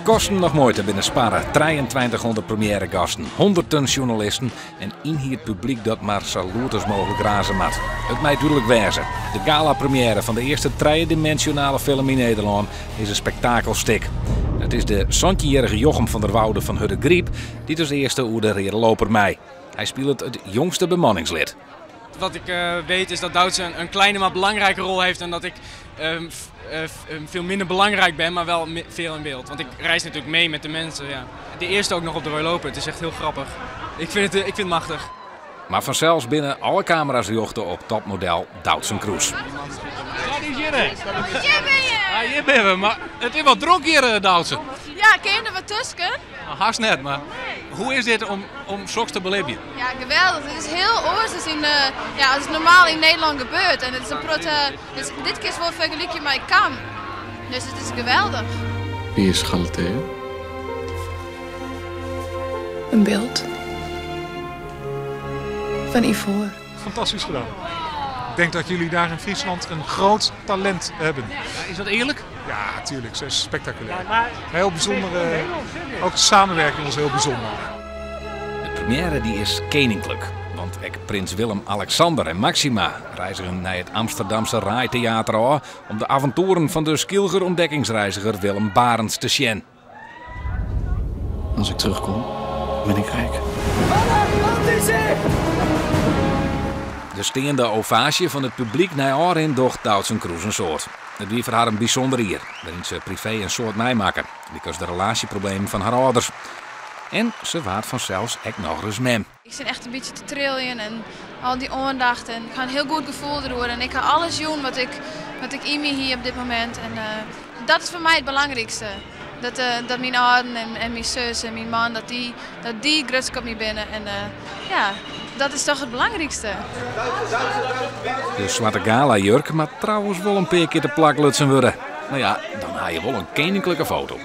Kosten noch muoite binne sparre, trijeentweintichhûndert premjêregasten, hûnderten sjoernalisten en ynhierd publyk dat mar sa lûd as mooglik raze moat. It mei dúdlik wêze, de galapremjêre fan de earste trijediminsjonale film yn Nederlân is in spektakelstik. It is de santjinjierrige Jochem van der Woude fan Hurdegaryp dy't as earste oer de reade loper mei. Hy spilet it jongste bemanningslid. Wat ik weet is dat Doutzen een kleine maar belangrijke rol heeft en dat ik veel minder belangrijk ben, maar wel veel in beeld. Want ik reis natuurlijk mee met de mensen. Ja. De eerste ook nog op de rode loper, het is echt heel grappig. Ik vind het machtig. Mar fansels binne alle kamera's rjochte op topmodel Doutzen Kroes. Ja, die is hjir, hè? Hjir bin je! Ja, hjir binne we, mar it is wat drok hjir, Doutzen. Ja, kin je der wat tusken? Nou, hast net, mar hoe is dit om soks te belibjen? Ja, geweldich. It is hiel oars as yn, ja, as it normaal yn Nederlân gebeurt. En it is in protte, dus dit kinst wol fergelykje mei Cannes. Dus it is geweldich. Wie is Galatea? Een beeld van ivoor. Fantastisch gedaan. Ik denk dat jullie daar in Friesland een groot talent hebben. Is dat eerlijk? Ja, tuurlijk. Ze is spectaculair. Heel bijzondere, ook de samenwerking was heel bijzonder. De première die is keninklik. Want ek prins Willem-Alexander en Maxima reizgen nei it Amsterdamse RAI Theater ôf om de avontoeren fan de Skylger ûntdekkingsreiziger Willem Barentsz te sjen. Als ik terugkom, ben ik rijk. De steande ovaasje fan it publyk nei ôfrin docht Doutzen Kroes in soad. It wie foar har in bysûnder jier, wêryn't se privee in soad meimakke, lykas de relaasjeproblemen fan har âlders. En se waard fansels ek nochris mem. Ik sit echt in bytsje te triljen en al dy oandacht en ik ha in hiel goed gefoel deroer. En ik ha alles jûn wat ik yn my hie op dit momint. En dat is foar my it belangrykste. Dat myn âlden en myn sus en myn man, dat dy grutsk op my binne. En ja, dat is toch it belangrykste. De swarte galajurk moat trouwens wol in pear kear te plak lutsen wurde. Mar ja, dan ha je wol in keninklike foto.